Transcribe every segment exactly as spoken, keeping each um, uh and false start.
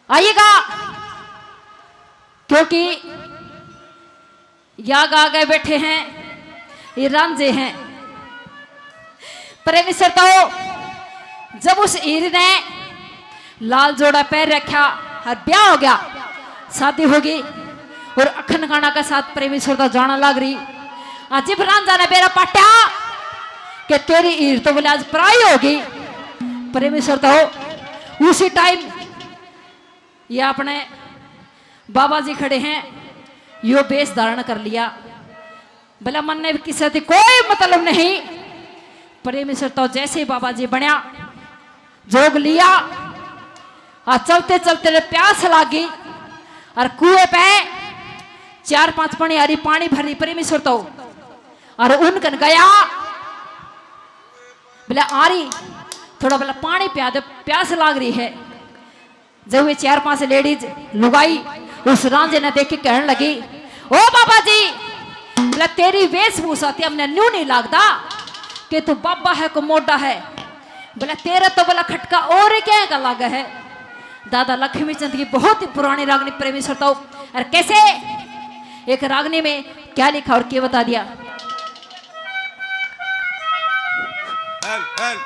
आइएगा, क्योंकि या आगे बैठे हैं, ये रांझे हैं। परमेश्वर तो जब उस हीर ने लाल जोड़ा पहन रखा और ब्याह हो गया, शादी होगी और अखन खाना के साथ परमेश्वर तो जाना लाग रही। अजीब रांझा ने बेरा पाट्या कि तेरी हीर तो बोले आज पराई होगी। परमेश्वर तो उसी टाइम ये अपने बाबा जी खड़े हैं, यो वेश धारण कर लिया। बोला, मन्ने किसी से कोई मतलब नहीं। परमेश्वर तो जैसे ही बाबा जी बनया, जोग लिया, और चलते चलते ने प्यास लागी, और कुएं पे चार पांच पनियारी पानी भरी परमेश्वर तो, और उनकन गया, बोला, आ रही, थोड़ा बोला पानी प्या दे, प्यास लाग रही है। जब वे चार पांच लेडीज लुगाई उस रांझे ने देख के कहने लगी, "ओ बाबा जी, बोला, तेरी वेशभूषा ते हमने न्यू नहीं लगता कि तू बाबा है को मोटा है, बोला, तेरा तो बोला खटका और क्या का लगा है।" दादा लक्ष्मी चंद की बहुत ही पुरानी रागनी परमेश्वर तो, और कैसे एक रागनी में क्या लिखा और क्या बता दिया। Hello, hello.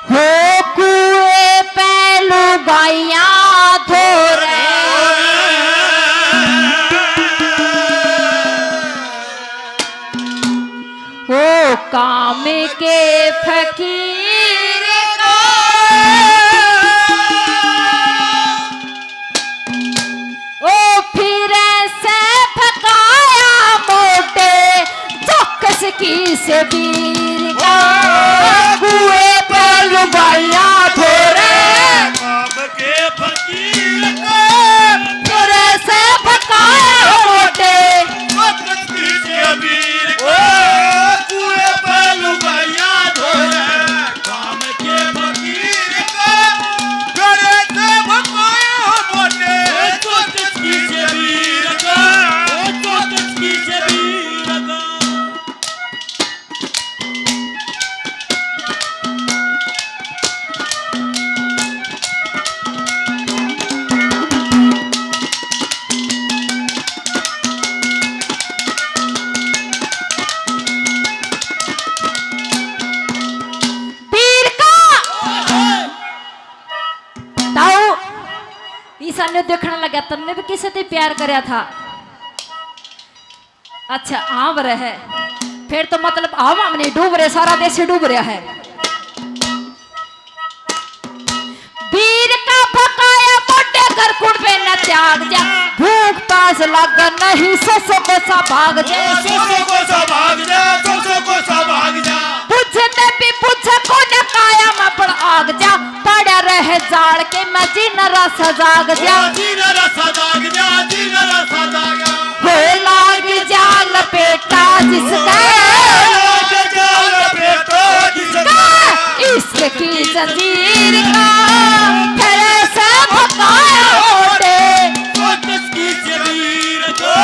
हो कुएं पे लुगाइयां धो रहे। ओ काम के फकीर को, ओ फिर से फकाया मोटे चौकस की से वीर का। ओ कुएं पर लुगाइयां धो रहे। काम के फकीर को, फिर से फकाया मोटे। ओ कुएं पे लुगाइयां धो रहे, काम के फकीर को, फिर से फकाया मोटे। ओ चौकस की से वीर का, ओ चौकस की से वीर का। पीर का ताऊ ईसा ने देखने लगा, तन्ने भी किसी से प्यार करया था? अच्छा, हाँ बरे है, फिर तो मतलब हम, हम नहीं डूब रहे, सारा देश ही डूब रहा है। वीर का फकाया मोटे घर कुण पे न त्याग जा, भूख प्यास लाग नहीं सो सो को सा भाग जा। ओ सो सो को सा भाग जा, सो सो को सा भाग जा। बुझ ने भी बुझ को न काया में पण आग जा, पड़ा रह जाल के मैं जी न रस जाग जा। ओ जी न रस जाग जा, जी न रस जाग जा। हो लाग जा लपेटा जिसका, लाग जा लपेटा जिसका, इश्क की जंजीर का फिर से भकाया मोटे। चौकस की जमीन को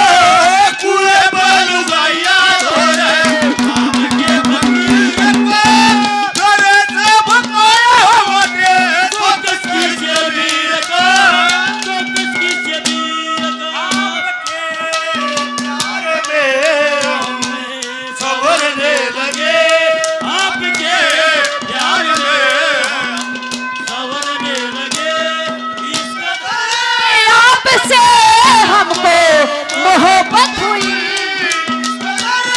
कुएं पर लुगाइयां धो रहे, काम के फकीर को फिर से भकाया मोटे। चौकस की जमीन को, चौकस की जमीन को। प्यार में हम संवरने लगे, आपके प्यार में हम संवरने लगे। इस कदर आपसे हमको मोहब्बत हुई, इस कदर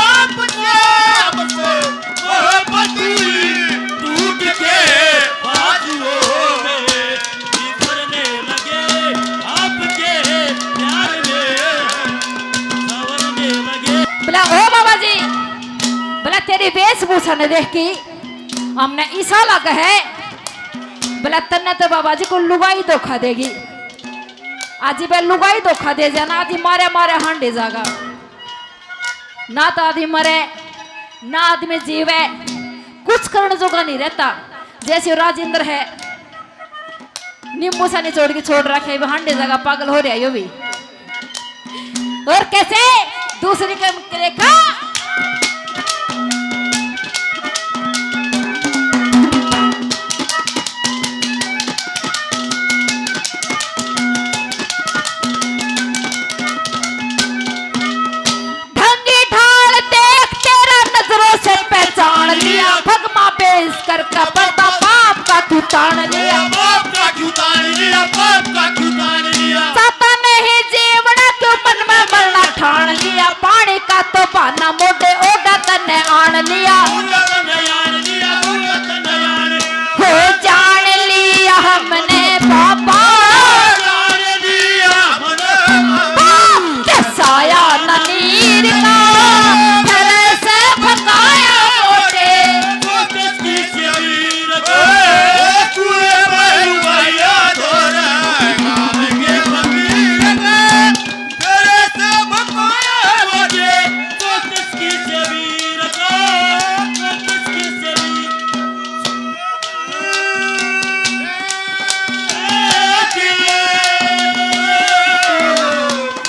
आपसे हमको मोहब्बत हुई। टूट के बाजुओं में बिखरने लगे, आपके प्यार में संवरने लगे। बोला, ओ बाबा जी, बोला, तेरी वेशभूषा ने देख के हमने ऐसा लगा है, बोला, तन्ने तो बाबा जी को लुगाई धोखा देगी। आज वह लुगाई धोखा दे जाना, आज मारे मारे हांडे जागा। ना तो आदमी मरे, ना आदमी जीवे, कुछ करण जोगा नहीं रहता। जैसे राजेंद्र है, नींबू सा निचोड़ के छोड़ रखे, वो हांडे जगह पागल हो रहा है यो भी। और कैसे दूसरी के देखा, तान लिया। पाप का क्यों तान लिया, पाप का क्यों तान लिया? चाहता नहीं जीवना, क्यों मन में मरना ठान लिया। पानी का तो बहाना मोटे ओडा तन्ने आन लिया। ओडा तन्ने आन लिया, ओडा तन्ने आन लिया। हो जान लिया हमने बाबा। जान लिया हमने बाबा। दसाया न नीर का, घर से भगाया मोटे।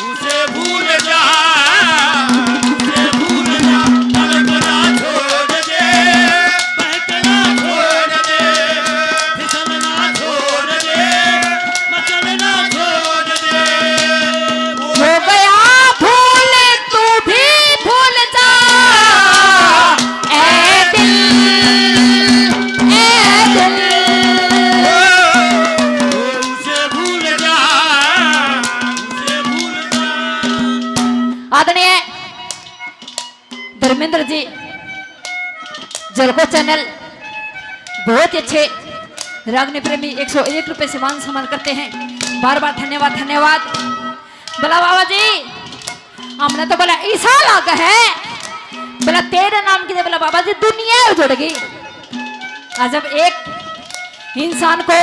उसे भूल जा, उसे भूल जा, तड़पना छोड़ दे, बहकना छोड़ दे, फिसलना छोड़ दे, मचलना छोड़ दे। हो गया भूल, तू भी भूल जा, ए दिल, ए दिल। उसे भूल जा, उसे भूल जा। आदरणीय धर्मेंद्र जी, जलको चैनल, बहुत ही अच्छे रागनी प्रेमी, एक सौ एक रुपए से मान सम्मान करते हैं। बार बार धन्यवाद, धन्यवाद। बोला बाबा जी, हमने तो बोला ऐसा लाग है, बोला तेरे नाम की, बोला बाबा जी दुनिया उजड़ गई। और जब एक इंसान को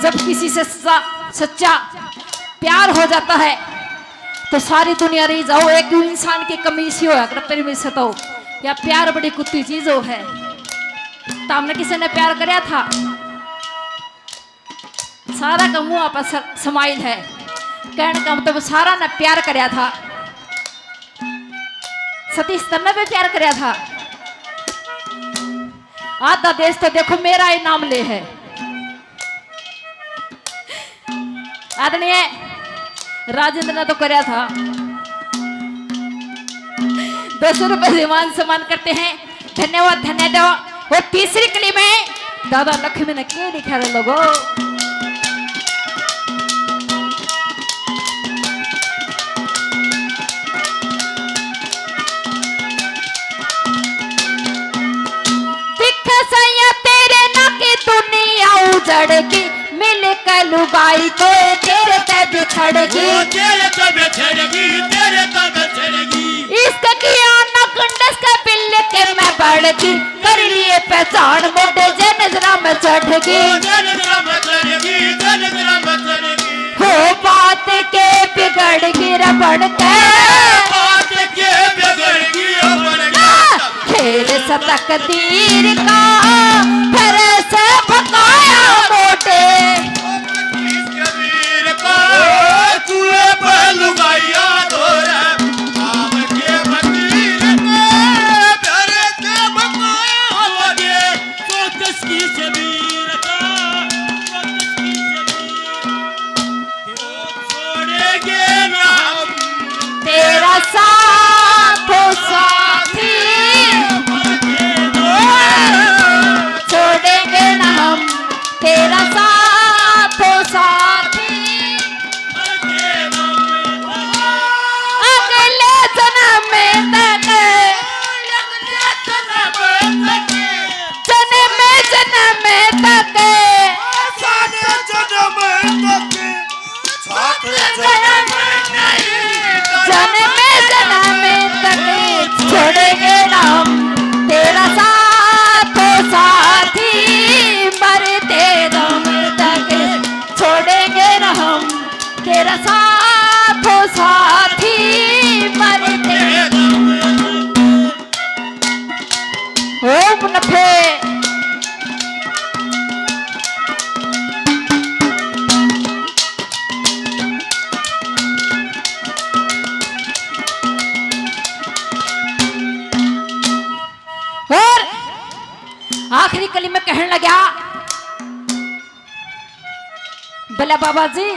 जब किसी से सच्चा, सच्चा प्यार हो जाता है तो सारी दुनिया रही जाओ, एक इंसान की कमी इसी होया कर प्रेमी से तो, या प्यार बड़ी कुत्ती चीज हो है। तो हमने किसी ने प्यार करया था, सारा का मुंह पर स-, समाइल है। कहने का मतलब सारा ने प्यार करया था। सतीश तन्ने भी प्यार करया था। आधा देश तो देखो मेरा ही नाम ले है। आदरणीय राजेंद्र ने तो करया था। दो सौ रुपए से मान सम्मान करते हैं। धन्यवाद, धन्यवाद। और तीसरी कली में दादा लक्ष्मी ने के लिखा रे लोगो। दिख सैया तेरे ना की दुनिया उजड़ गई, मिल के लुगाई कोई तेरे ते बिछड़गी। वो तेरे ते बिछड़गी, तेरे ते बिछड़गी। इश्क किया ना गुंडस का बिल के मैं बढ़गी, कर लिए पहचान मोटे जे नजरा में चढ़गी। वो जे नजरा में चढ़गी, जे नजरा में चढ़गी। हो बात के बिगड़गी रे बन के। बात के बिगड़गी रे बन के। खेल से तकदीर का, घर से भगाया मोटे। कबीर का कुएं पे लुगाइया धोरे, आम के फकीर का, घर से भगाया मोटे। कोशिश की शबीर का, कोशिश की शबीर। छोड़ेंगे ना हम तेरा साथ, ओ साथी। छोड़ेंगे ना हम तेरा साथ, ओ साथी। अगले जन्म तक, जन्म जन्म तक, सारे जन्म तक, सारे जन्म तक, जन्म जन्म तक छोड़ेंगे ना हम तेरा साथ, ओ साथी, मरते दम तक छोड़ेंगे ना हम तेरा साथ, ओ साथी, मरते दम तक। ओम नफे। और आखिरी कली में कहने लगा, बोला बाबा जी,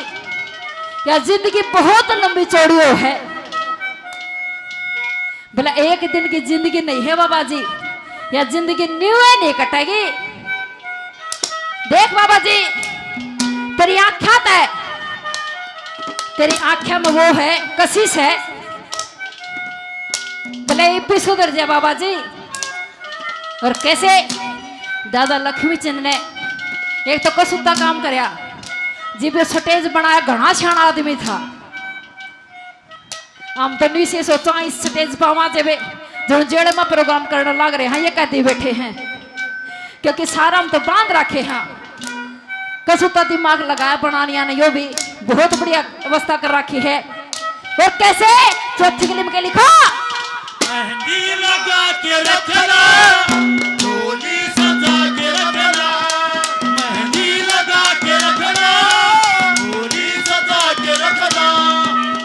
या जिंदगी बहुत लंबी चौड़ी हो है। बोला एक दिन की जिंदगी नहीं है बाबा जी, या जिंदगी न्यू है, नहीं कटेगी। देख बाबा जी, तेरी आँख्या तै, तेरी आँख्या में वो है, कशिश है। भले इब भी सुधर जा बाबा जी। और कैसे दादा लक्ष्मी चंद ने एक तो कसूता काम करया, जिब stage बनाया, घणा सियाणा आदमी था। हम तो नहीं से सोचा इस stage पावा जेबे, जो जेल में program करने लाग रहे हैं, ये कहते बैठे हैं, क्योंकि सारा हम तो बांध रखे हैं। कसूता दिमाग लगाया बनानिया ने, यो भी बहुत बढ़िया व्यवस्था कर रखी है। और कैसे चौथी गली में के लिखा, मेहंदी लगा के रखना, डोली सजा के रखना, मेहंदी लगा के रखना, डोली सजा के रखना।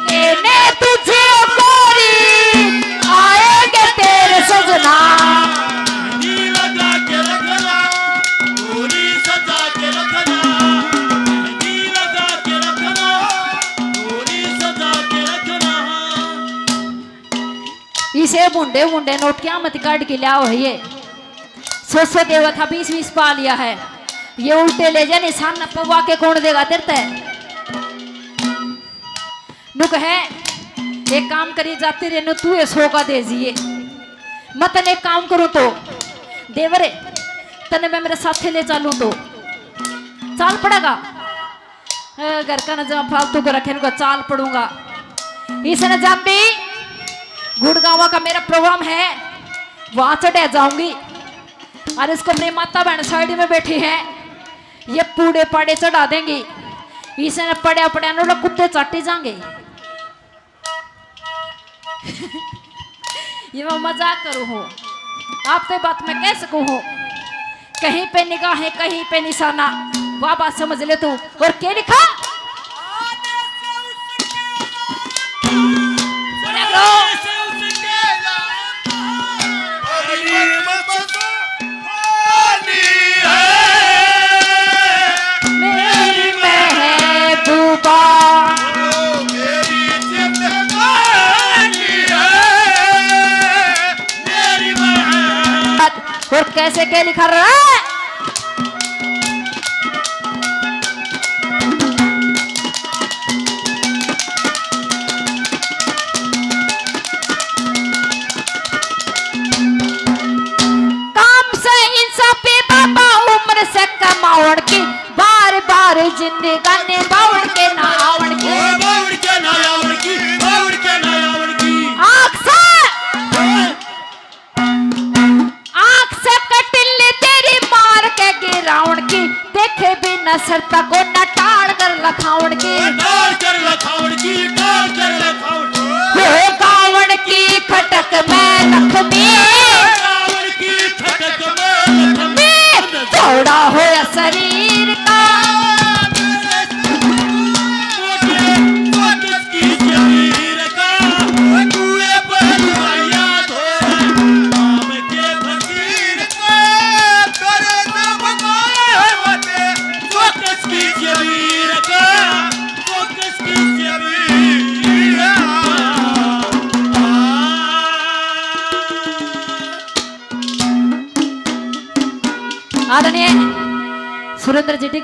लेने तुझे गोरी आएंगे तेरे सजना। मेहंदी लगा के रखना, डोली सजा के रखना, मेहंदी लगा के रखना, डोली सजा के रखना। इसे मुंडे मुंडे नोट क्या मत काट के लिया हो ये। सौ सौ देवा था, बीस बीस पा लिया है। ये उल्टे ले जा, निशान न पवा के कौन देगा तेरे ते? नु कहे, एक काम करी, जाती रे नु, तू ये सौ का दे जिए। मैं तने एक काम करूँ तो, देवरे, तने मैं मेरे साथे ले चालूँ तो चाल पड़ेगा? ए, घर का ना जहाँ फालतू को रखे, इनको चाल पड़ूंगा। इसने जाती गुड़गावा का मेरा program है, वहां चढ़ जाऊंगी। और इसको मेरी माता बहन side में बैठी है, ये पूड़े पाड़े चढ़ा देंगी। इसने पड़या पड़या नोड़ा कुत्ते चाटी जाएंगे। ये मैं मजाक करूँ हूँ, आप तो बात मैं कह सकूँ हूँ। कहीं पे निगाहें, कहीं पे निशाना, वाह बात समझ ले तू। और क्या लिखा? मेरी महबूबा। और कैसे के लिखा रहा है? काम से इंसाफी बाबा, उम्र से कमावण की, बार बार जिंदगानी बावण के ना आवण की। ओ बावण के ना आवण की, बावण के ना आवण की। आँख से, आँख से कटिल तेरी मार के गिरावण की, देखे बिना सरता को ना टाल कर लखावण की। टाल कर लखावण की, टाल कर लखावण की। हो गावण की खटक में लखमी। गावण की खटक में लखमी। चौड़ा होया शरीर का। आदरणीय सुरेंद्र जी डी